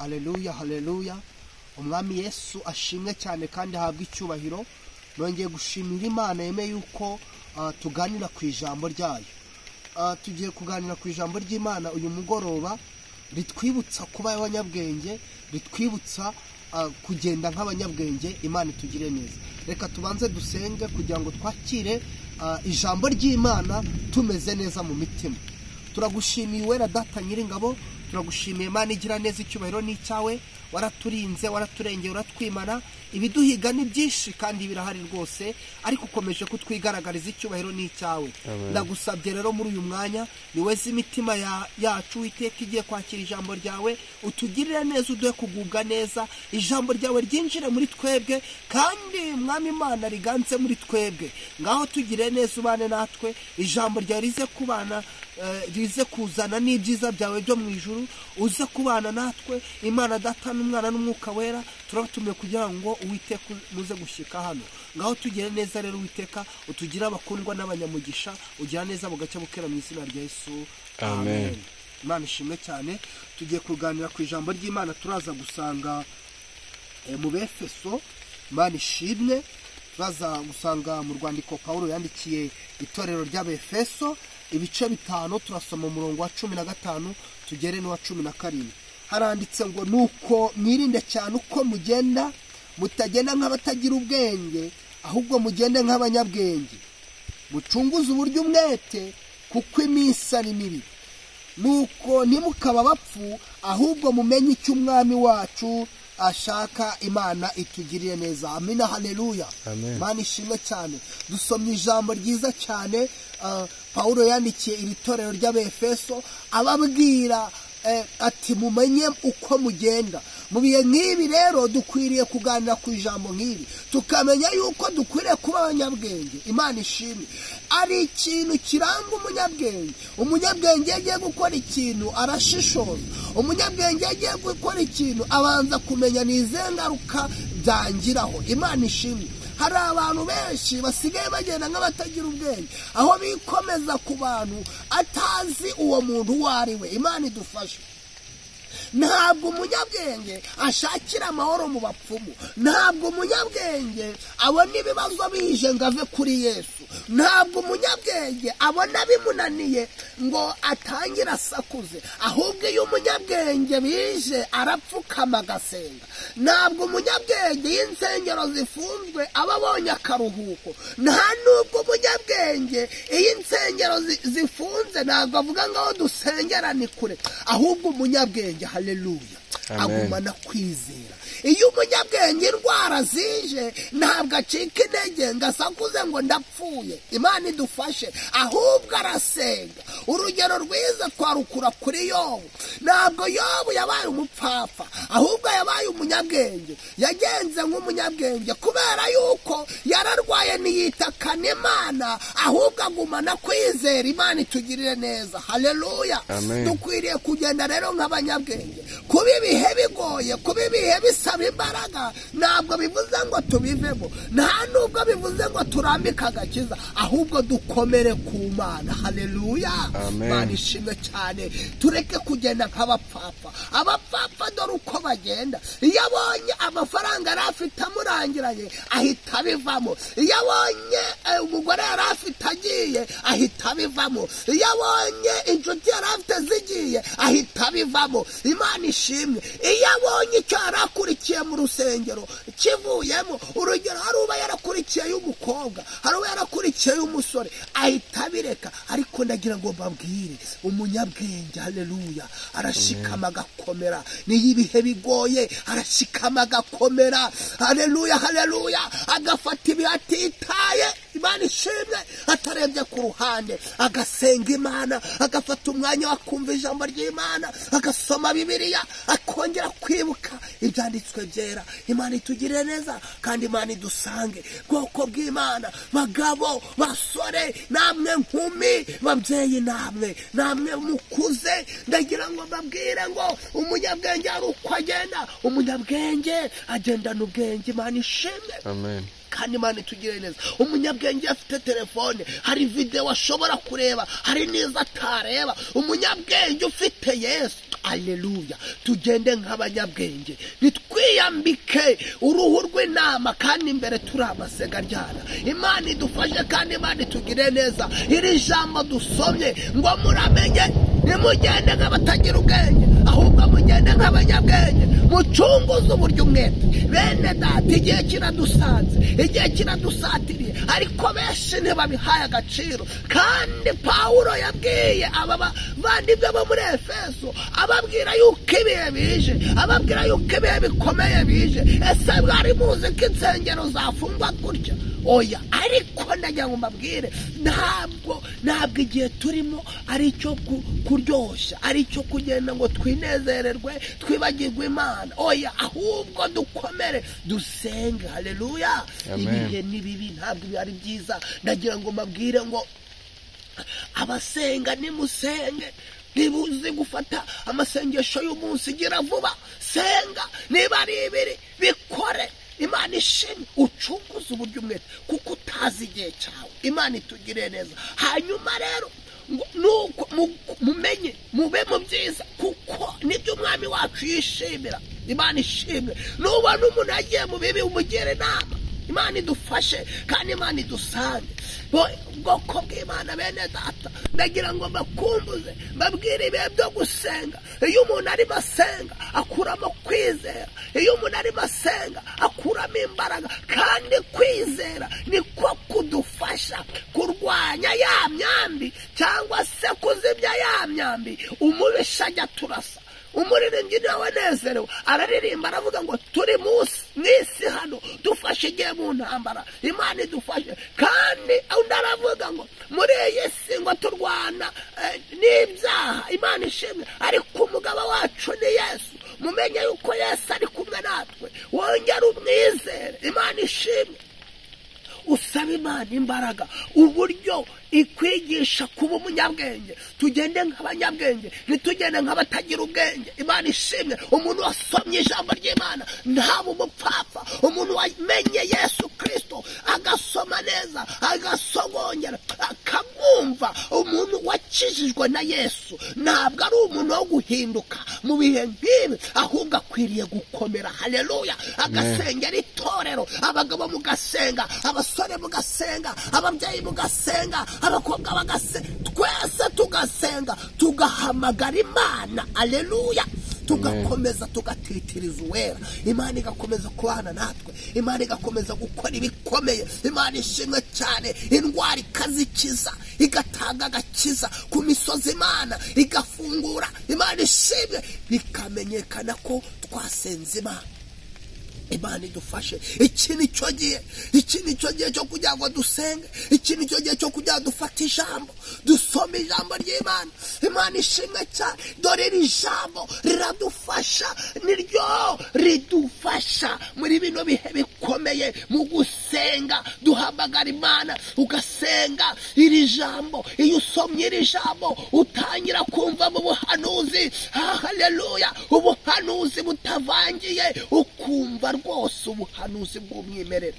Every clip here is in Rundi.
Haleluya, haleluya. Umwami Yesu ashimwe cyane kandi ahabwe icyubahiro. Nongeye gushimira Imana yemeye yuko tuganira ku ijambo ryayo. Tugiye kuganira ku ijambo ry'Imana uyu mugoroba, ritwibutsa kuba abanyabwenge, ritwibutsa kugenda nk'abanyabwenge. Imana itugire neza. Reka tubanze dusenge kugira ngo twakire ijambo ry'Imana tumeze neza mu mitima. Turagushimiye wera Data Nyiringabo, turagushimiye Imana igira neza, icyubahiro ni icyawe. Waraturinze, waraturengeye, uratwimana. Ibiduhiga ni byinshi kandi birahari rwose, ariko ukomeje kutwigaragariza, icyubahiro ni icyawe. Ndagusabye rero muri uyu mwanya, ni weze imitima yacu Uwiteka igiye kwakira ijambo ryawe, utugirire neza, uduhe kugubwa neza, ijambo ryawe ryinjire muri twebwe kandi Mwami Imana riganze muri twebwe. Ngaho tugire neza, ubane natwe, ijambo ryawe rize kubana, rize kuzana n'ibyiza byawe byo mu ijuru, uze kubana natwe. Imana Data n'Umwana n'Umwuka Wera, turabatumiye kugira ngo Uwiteka muze gushyika hano. Ngaho tugire neza rero Uwiteka, utugire abakundwa n'abanyamugisha, ugira neza bugacya bukera mu izina rya Yesu, amen. Imana ishimwe cyane. Tugiye kuganira ku ijambo ry'Imana, turaza gusanga mu Befeso. Imana ishimwe. Turaza gusanga mu rwandiko Pawulo yandikiye itorero ry'Abefeso, ibice 5, turasoma umurongo wa 15 tugere n'uwa 17. Haranditse ngo: nuko mwirinde cyane uko mugenda, mutagenda nk'abatagira ubwenge, ahubwo mugende nk'abanyabwenge, mucunguze uburyo umwete, kuko iminsi ari mibi. Nuko ntimukaba abapfu, ahubwo mumenye icyo Umwami wacu ashaka. Imana itugirire neza. Amina, haleluya. Imana ishimwe cyane. Dusomye ijambo ryiza cyane Pawulo yandikiye iri torero ry'Abefeso, ababwira ati mumenye uko mugenda. Mu bihe nk'ibi rero dukwiriye kuganira ku ijambo nk'iri, tukamenya yuko dukwiriye kuba abanyabwenge. Imana ishimwe. Ari ikintu kiranga umunyabwenge. Umunyabwenge agiye gukora ikintu arashishoza. Umunyabwenge agiye gukora ikintu abanza kumenya ni izihe ngaruka byangiraho. Imana ishimwe. Hari abantu benshi basigaye bagenda nk'abatagira ubwenge, aho bikomeza ku bantu atazi uwo muntu uwo ari we. Imana idufashe. Ntabwo umunyabwenge ashakira amahoro mu bapfumu. Ntabwo umunyabwenge abona ibibazo bije ngo ave kuri Yesu. Ntabwo umunyabwenge abona bimunaniye ngo atangire asakuze, ahubwo iyo umunyabwenge bije arapfukama agasenga. Ntabwo umunyabwenge iyo insengero zifunzwe aba abonye akaruhuko. Nta nubwo umunyabwenge iyo insengero zifunze ntabwo avuga ngo aho dusengera ni kure, ahubwo umunyabwenge, haleluya, agumana kwizera. Iyo umunyabwenge indwara zije ntabwo acika intege ngo asakuze ngo ndapfuye. Imana idufashe, ahubwo arasenga. Urugero rwiza twarukura kuri Yobu. Ntabwo Yobu yabaye umupfapfa, ahubwo yabaye umunyabwenge. Yagenze nk'umunyabwenge kubera yuko yararwaye ntiyitakana Imana, ahubwo agumana kwizera. Imana itugirire neza. Haleluya. Dukwiriye kugenda rero nk'abanyabwenge. Kuba ibihe bigoye, kuba ibihe bisaba imbaraga, ntabwo bivuze ngo tubivemo, nta nubwo bivuze ngo turambike agakiza, ahubwo dukomere ku Mana. Haleluya. Imana ishimwe cyane. Tureke kugenda nk'abapfapfa. Abapfapfa dore uko bagenda. Iyo abonye amafaranga yari afite amurangiranye ahita abivamo. Iyo abonye umugore yari afite agiye ahita abivamo. Iyo abonye inshuti yari afite zigiye ahita abivamo. Imana ishimwe. Iyo abonye icyo yari akurikiye mu rusengero kivuyemo, urugero hari uba yarakurikiye y'umukobwa, hari uba yarakurikiye y'umusore, ahita abireka. Ariko ndagira ngo mbabwire, umunyabwenge, haleluya, arashikama agakomera. Niyo ibihe bigoye arashikama agakomera. Haleluya, haleluya. Agafata ibihe atitaye. Imana ishimwe. Atarebye ku ruhande, agasenga Imana, agafata umwanya wo kumva ijambo ry'Imana, agasoma Bibiliya, akongera kwibuka ibyanditswe byera. Imana itugirire neza kandi Imana idusange. Bwoko bw'Imana, bagabo, basore, namwe nkumi, babyeyi, namwe mukuze, ndagira ngo mbabwire ngo umunyabwenge ari uko agenda. Umunyabwenge agendana ubwenge. Imana ishimwe. Amen. kandi Imana itugire neza. Umunyabwenge afite telefone, hari video ashobora kureba, hari n'izo atareba. Umunyabwenge ufite Yesu, aleluya. Tugende nk'abanyabwenge, nitwiyambike uruhu rw'intama kandi imbere turi amasega ryana. Imana idufashe kandi Imana itugire neza. Iri jambo dusomye ngo muramenye, nimugende nk'abatagira ubwenge, ahubwo mugende nk'abanyabwenge, mucunguze uburyo umwete. Bene data, igihe kiradusanze, igihe kiradusatiriye, ariko benshi ntibabihaye agaciro. Kandi Pawulo yabwiye aba bavandimwe bo muri Efeso, ababwira yuko ibihe bije, ababwira yuko ibihe bikomeye bije. Ese mwari muzi ko insengero zafungwa gutya? Oya. Ariko ndagira ngo mbabwire, ntabwo igihe turimo ari icyo kuryoshya, ari icyo kugenda ngo twinezererwe, twibagirwe Imana. Oya, ahubwo dukomere, dusenge. Haleluya. Ibihe ni bibi, ntabwo ari byiza. Ndagira ngo mbabwire ngo abasenga nimusenge. Niba uzi gufata amasengesho y'umunsi, gira vuba, senga. Niba ari ibiri, bikore. Imana ishimwe, ucunguze uburyo umwete, kuko utazi igihe cyawe. Imana itugire neza. Hanyuma rero nuko mumenye, mube mu byiza, kuko nibyo Umwami wacu yishimira. Imana ishimwe. Nubona umuntu agiye mu bibi, umugire inama. Imana idufashe kandi Imana idusange. Ubwoko bw'Imana, bene data, ndagira ngo mbakumbuze, mbabwire ibihe byo gusenga. Iyo umuntu arimo asenga akuramo kwizera, iyo umuntu arimo asenga akuramo imbaraga, kandi kwizera niko kudufasha kurwanya ya myambi, cyangwa se kuzimya ya myambi umubisha ajya turasa. Umuririmbyi nawe anezerewe, araririmba aravuga ngo turi munsi mw'isi hano, dufashe igihe mu ntambara, Imana idufashe. Kandi undi aravuga ngo muri iyi si ngo turwana n'ibyaha, Imana ishimwe, ariko umugabo wacu ni Yesu. Mumenye yuko Yesu ari kumwe natwe, wongere umwizere. Imana ishimwe. Usaba Imana imbaraga, uburyo ikwigisha kuba umunyabwenge. Tugende nk'abanyabwenge, ntitugende nk'abatagira ubwenge. Imana ishimwe. Umuntu wasomye ijambo ry'Imana ntaba umupfapfa. Umuntu wamenye Yesu Kristo agasoma neza, agasogongera, akamwumva. Umuntu wakijijwe na Yesu ntabwo ari umuntu wo guhinduka mu bihe nk'ibi, ahubwo akwiriye gukomera. Haleluya. Agasengera itorero, abagabo mugasenga, abasore mugasenga, ababyeyi mugasenga, abakobwa bagasenga, twese tugasenga, tugahamagara Imana. Haleluya. Tugakomeza tugatitiriza uwera. Imana igakomeza kubana natwe, Imana igakomeza gukora ibikomeye. Imana ishimwe cyane. Indwara ikazikiza, igatanga agakiza ku misozi, Imana igafungura. Imana ishimwe. Bikamenyekana ko twasenze Imana. Imana idufashe. Iki ni cyo gihe, iki ni cyo gihe cyo kugira ngo dusenge, iki ni cyo gihe cyo kugira ngo dufate ijambo, dusome ijambo ry'Imana. Imana ishimwe cyane. Dore iri jambo riradufasha, niryo ridufasha muri bino bihe bikomeye mu gusenga. Duhamagara Imana, ugasenga iri jambo. Iyo usomye iri jambo utangira kumva mu buhanuzi. Haleluya. Ubuhanuzi butavangiye, ukumva rwose ubuhanuzi bw'umwimerere.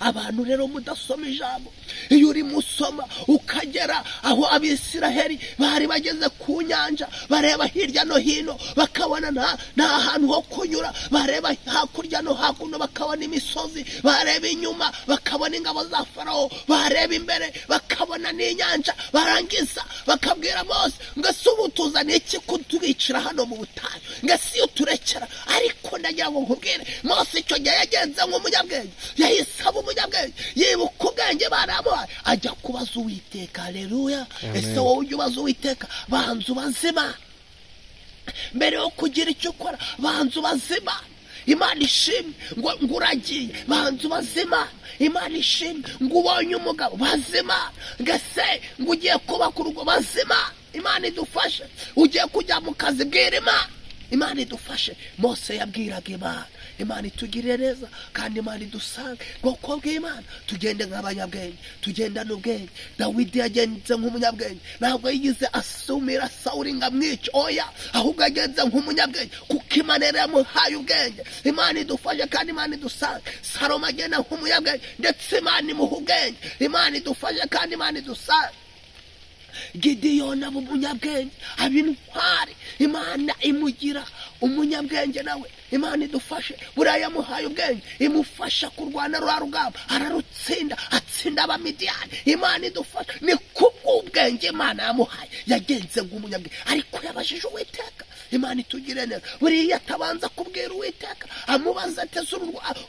Abantu rero mudasoma ijambo, iyo urimo usoma ukagera aho Abisiraheli bari bageze ku nyanja, bareba hirya no hino bakabona nta hantu ho kunyura, bareba hakurya no hakuno bakabona imisozi, bareba inyuma bakabona ingabo za Farawo, bareba imbere bakabona n'inyanja, barangiza bakabwira Mose ngo ese ubu tuzaniye iki kutwicira hano mu butayu, ngo ese iyo turekera. Ariko ndagira ngo nkubwire, Mose icyo gihe yagenze nk'umunyabwenge, yahise aba umunyabwenge, yibuka ubwenge baramuhaye, ajya kubaza Uwiteka. Haleluya. Ese wowe ujya ubaza Uwiteka? Banza ubaze Imana mbere yo kugira icyo ukora, banza ubaze Imana. Imana ishimwe. Ngo uragiye, banza ubaze Imana. Imana ishimwe. Ngo ubonye umugabo, baze Imana. Ngo ese ngo ugiye kubaka urugo, baze Imana. Imana idufashe. Ugiye kujya mu kazi, bwira Imana. Imana idufashe. Mose yabwiraga Imana, Imana itugirire neza kandi Imana idusange. Bwoko bw'Imana, tugende nk'abanyabwenge, tugendane ubwenge. Dawidi yagenze nk'umunyabwenge, ntabwo yigize asumira Sawuli ngo amwice, oya, ahubwo yagenze nk'umunyabwenge kuko Imana yari yamuhaye ubwenge. Imana idufashe kandi Imana idusange. Salomo agenda nk'umunyabwenge, ndetse Imana imuha ubwenge. Imana idufashe kandi Imana idusange. Gidiyoni aba umunyabwenge, aba intwari, Imana imugira umunyabwenge nawe. Imana idufashe. Buriya yamuhaye ubwenge, imufasha kurwana rwa rugamba, ararutsinda, atsinda Abamidiyani. Imana idufashe. Ni kubw'ubwenge Imana yamuhaye, yagenze nk'umunyabwenge, ariko yabajije Uwiteka. Imana itugire neza. Buriya atabanza kubwira Uwiteka, amubaza ati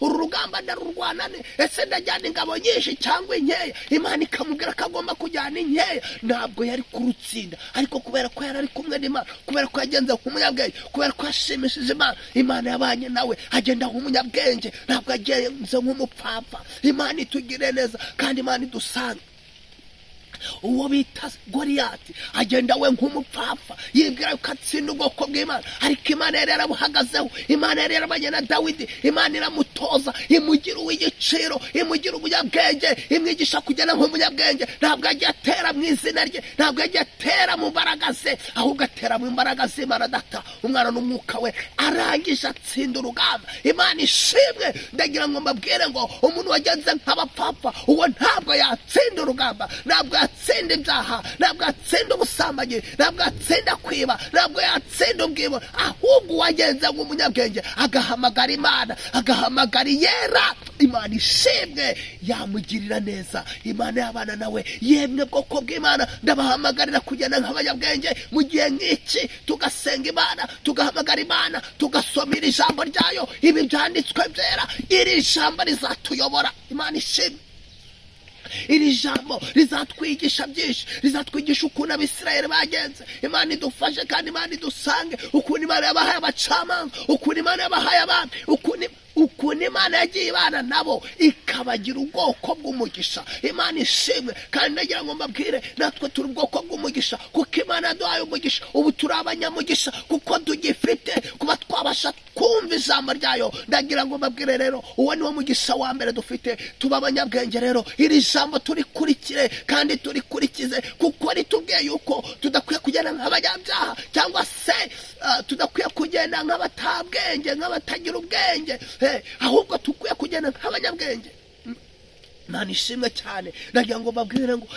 uru rugamba ndarurwana ne? Ese ndajyana ingabo nyinshi cyangwa inkeya? Imana ikamubwira ko agomba kujyana inkeya. Ntabwo yari kurutsinda, ariko kubera ko yari ari kumwe n'Imana, kubera ko yagenze nk'umunyabwenge, kubera ko yashimishije Imana, Imana yabanye nawe, agenda nk'umunyabwenge, ntabwo agenze nk'umupfapfa. Imana itugire neza kandi Imana idusange. Uwo bita Goliyati agenda we nk'umupfapfa, yibwira ko atsinda ubwoko bw'Imana, ariko Imana yari yarabuhagazeho. Imana yari yarabanye na Dawidi, Imana iramutoza, imugira uw'igiciro, imugira umunyabwenge, imwigisha kugenda nk'umunyabwenge. Ntabwo yagiye atera mu izina rye, ntabwo yagiye atera mu mbaraga ze, ahubwo atera mu mbaraga z'Imana Data, Umwana n'Umwuka we. Arangije atsinda urugamba. Imana ishimwe. Ndagira ngo mbabwire ngo umuntu wagenze nk'abapfapfa, uwo ntabwo yatsinda urugamba, ntabwo yatsinda ibyaha, ntabwo yatsinda ubusambanyi, ntabwo yatsinda kwiba, ntabwo yatsinda ubwibo. Ahubwo uwagenze nk'umunyabwenge agahamagara Imana, agahamagara Iyera, Imana ishimwe, yamugirira neza. Imana y'abana nawe. Yemwe bwoko bw'Imana, ndabahamagarira kugenda nk'abanyabwenge mu gihe nk'iki, tugasenga Imana, tugahamagara Imana, tugasomera ijambo ryayo, ibi byanditswe byera. Iri jambo rizatuyobora. Imana ishimwe. Iri jambo rizatwigisha byinshi, rizatwigisha ukuntu Abisirayeli bagenze. Imana idufashe kandi Imana idusange, ukuntu Imana yabahaye abacamanza, ukuntu Imana yabahaye abami, ukuntu Imana yagiye ibana nabo ikabagira ubwoko bw'umugisha. Imana ishimwe. Kandi ndagira ngo mbabwire, natwe turi ubwoko bw'umugisha kuko Imana yaduhaye umugisha. Ubu turi abanyamugisha kuko tugifite kuba twabasha kumva ijambo ryayo. Ndagira ngo mbabwire rero, uwo ni wo mugisha wa mbere dufite. Tuba abanyabwenge rero, iri jambo turikurikire kandi turikurikize, kuko ritubwiye yuko tudakwiye kugenda nk'abanyabyaha, cyangwa se tudakwiye kugenda nk'abatabwenge, nk'abatagira ubwenge, ahubwo tukwiye kugenda nk'abanyabwenge. Imana ishimwe cyane. Ndagira ngo mbabwire ngo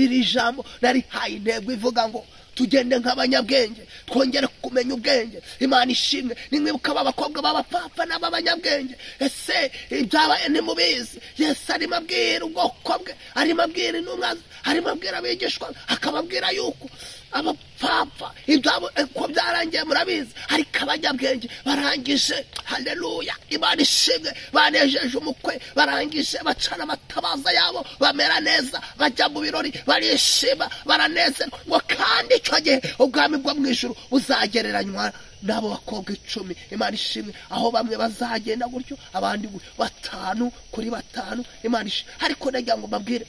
iri jambo narihaye intego ivuga ngo tugende nk'abanyabwenge, twongere kumenya ubwenge. Imana ishimwe. Nimwibuka abakobwa b'abapfapfa n'ab'abanyabwenge, ese ibyabaye ntimubizi? Yesu arimo abwira ubwoko bwe, arimo abwira intumwa, arimo abwira abigishwa, akababwira yuko abapfapfa ibyabo ko byarangiye murabizi, ariko abanyabwenge barangije. Haleluya, Imana ishimwe. Banejeje umukwe, barangije bacana amatabaza yabo, bamera neza, bajya mu birori, barishima, baranezerwa. Ngo kandi icyo gihe ubwami bwo mu ijuru buzagereranywa n'abo bakobwa 10. Imana ishimwe. Aho bamwe bazagenda gutyo, abandi 5 kuri 5. Imana ishimwe. Ariko ndagira ngo mbabwire,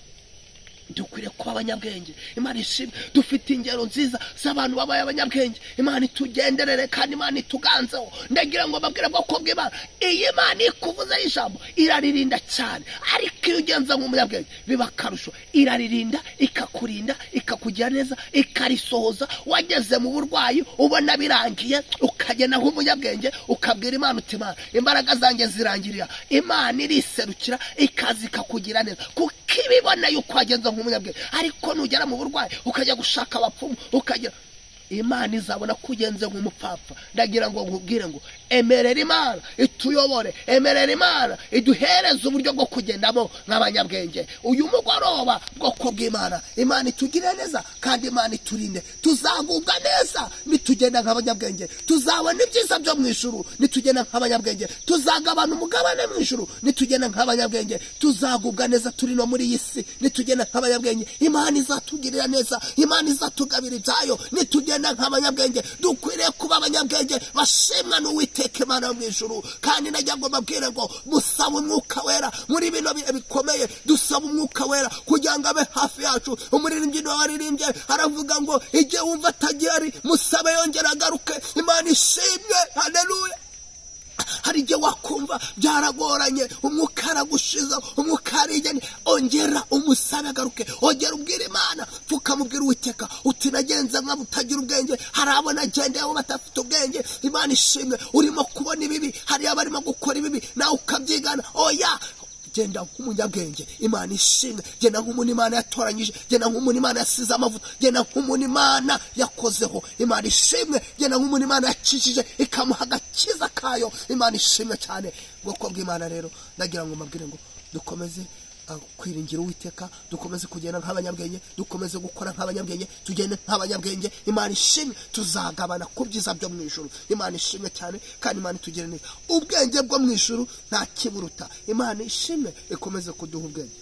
dukwiriye kuba abanyabwenge. Imana ishimwe. Dufite ingero nziza z'abantu babaye abanyabwenge. Imana itugenderere kandi Imana ituganzeho. Ndagira ngo mbabwire bwoko bw'Imana, iyi Imana ikuvuze ijambo iraririnda cyane, ariko iyo ugenza nk'umunyabwenge biba akarusho. Iraririnda, ikakurinda, ikakugira neza, ikarisohoza. Wageze mu burwayi ubona birangiye, ukagenda nk'umunyabwenge, ukabwira Imana uti Imana, imbaraga zanjye zirangirira. Imana iriserukira, ikaza ikakugira neza, kuko ibibona yuko wagenza nk'umunyabwenge. Ariko nugera mu burwayi ukajya gushaka abapfumu, ukajya, Imana izabona ko ugenze nk'umupfapfa. Ndagira ngo nkubwire ngo emerera Imana ituyobore, emerera Imana iduhereze uburyo bwo kugendamo nk'abanyabwenge. Uyu mugoroba, bwoko bw'Imana, Imana itugire neza kandi Imana iturinde. Tuzagubwa neza nitugenda nk'abanyabwenge, tuzabona ibyiza byo mu ijuru nitugenda nk'abanyabwenge, tuzagabana umugabane mu ijuru nitugenda nk'abanyabwenge, tuzagubwa neza turi no muri iyi si nitugenda nk'abanyabwenge. Imana izatugirira neza, Imana izatugabira ibyayo nitugenda Tugenda nk'abanyabwenge, dukwiriye kuba abanyabwenge bashimwa n'Uwiteka Imana yo mu ijuru. Kandi najya ngo mbabwire ngo musabe umwuka wera muri bino bihe bikomeye, dusaba umwuka wera kugira ngo abe hafi yacu. Umuririmbyi niwe waririmbye aravuga ngo igihe wumva atagihari musabe yongera agaruke. Imana ishimwe, haleluya. Hari igihe wakumva byaragoranye, umwuka aragushiza, umwuka arigene, ongera umusabe agaruke, ongera ubwira Imana, pfukamubwira Uwiteka uti nagenze nka butagira ubwenge, hari abo nagendeyeho badafite ubwenge. Imana ishimwe, urimo kubona ibibi, hari abarimo gukora ibibi nawe ukabyigana. Oya, genda nk'umunyabwenge. Imana ishimwe, genda nk'umuntu Imana yatoranyije, genda nk'umuntu Imana yasize amavuta, genda nk'umuntu Imana yakozeho. Imana ishimwe, genda nk'umuntu Imana yakijije ikamuha agakiza kayo. Imana ishimwe cyane. Ubwoko bw'Imana rero ndagira ngo mbabwire ngo dukomeze kwiringira Uwiteka, dukomeze kugenda nk'abanyabwenge, dukomeze gukora nk'abanyabwenge, tugende nk'abanyabwenge. Imana ishimwe, tuzagabana ku byiza byo mu ijuru. Imana ishimwe cyane, kandi Imana itugire neza. Ubwenge bwo mu ijuru nta kiburuta. Imana ishimwe ikomeze kuduha ubwenge.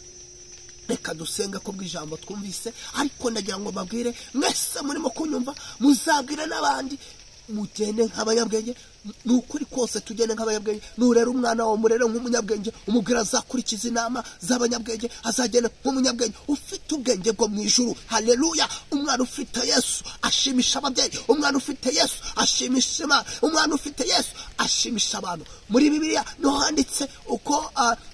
Reka dusenge ko bw'ijambo twumvise, ariko ndagira ngo mbabwire mwese murimo kunyumva, muzabwire n'abandi, mugende nk'abanyabwenge. Ni ukuri kose tugende nk'abanyabwenge. Nurera umwana wawe murere nk'umunyabwenge, umubwira azakurikiza inama z'abanyabwenge, azagenda nk'umunyabwenge ufite ubwenge bwo mu ijuru. Haleluya. Umwana ufite Yesu ashimisha ababyeyi, umwana ufite Yesu ashimisha Imana, umwana ufite Yesu ashimisha abantu. Muri Bibiliya niho handitse uko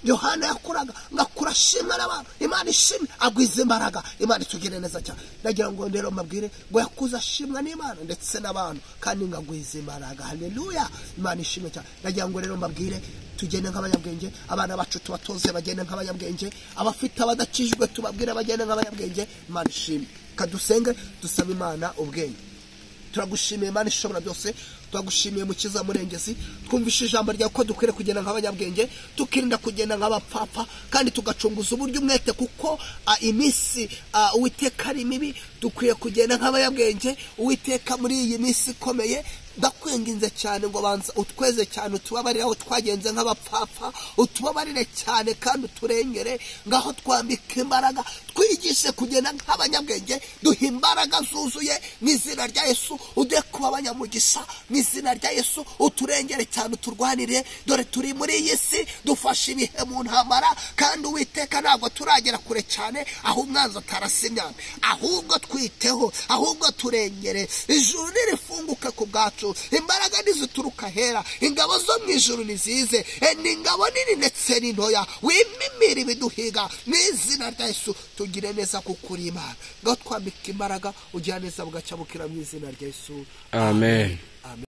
Yohana yakuraga, ngo akura ashimwa n'abantu. Imana ishimwe, agwiza imbaraga. Imana itugire neza cyane. Ndagira ngo rero mbabwire ngo yakuze ashimwa n'Imana ndetse n'abantu, kandi ngo agwize imbaraga. Haleluya. Imana ishimwe cyane. Ndagira ngo rero mbabwire tugende nk'abanyabwenge, abana bacu tubatoze bagende nk'abanyabwenge, abafite abadakijwe tubabwire bagende nk'abanyabwenge. Imana ishimwe. Kadusenge dusaba Imana ubwenge. Turagushimiye Imana ishobora byose, turagushimiye Mukiza Murengezi, twumvishe ijambo ryawe ko dukwiriye kugenda nk'abanyabwenge, tukirinda kugenda nk'abapfapfa, kandi tugacunguza uburyo umwete, kuko iminsi Uwiteka ari mibi. Dukwiye kugenda nk'abanyabwenge. Uwiteka muri iyi minsi ikomeye ndakwinginze cyane ngo banza utweze cyane, utubabarire aho twagenze nk'abapfapfa, utubabarire cyane kandi uturengere, ngaho twambike imbaraga, twigishe kugenda nk'abanyabwenge, duhe imbaraga zuzuye mu izina rya Yesu, uduhe kuba abanyamugisha mu izina rya Yesu, uturengere cyane, uturwanire. Dore turi muri iyi si, dufashe ibihe mu ntambara, kandi Uwiteka ntabwo turagera kure cyane aho umwanzi atarasa imyambi, ahubwo twiteho, ahubwo turengere. Ijuru nirifunguke ku bwacu, imbaraga nizituruka hera, ingabo zo mu ijuru nizize, ni ingabo nini ndetse n'intoya, wimimira ibiduhiga mu izina rya Yesu. Tugire neza kuko uri Imana, ngaho twambika imbaraga, ugira neza bugacya bukira mu izina rya Yesu. Amen. Amen.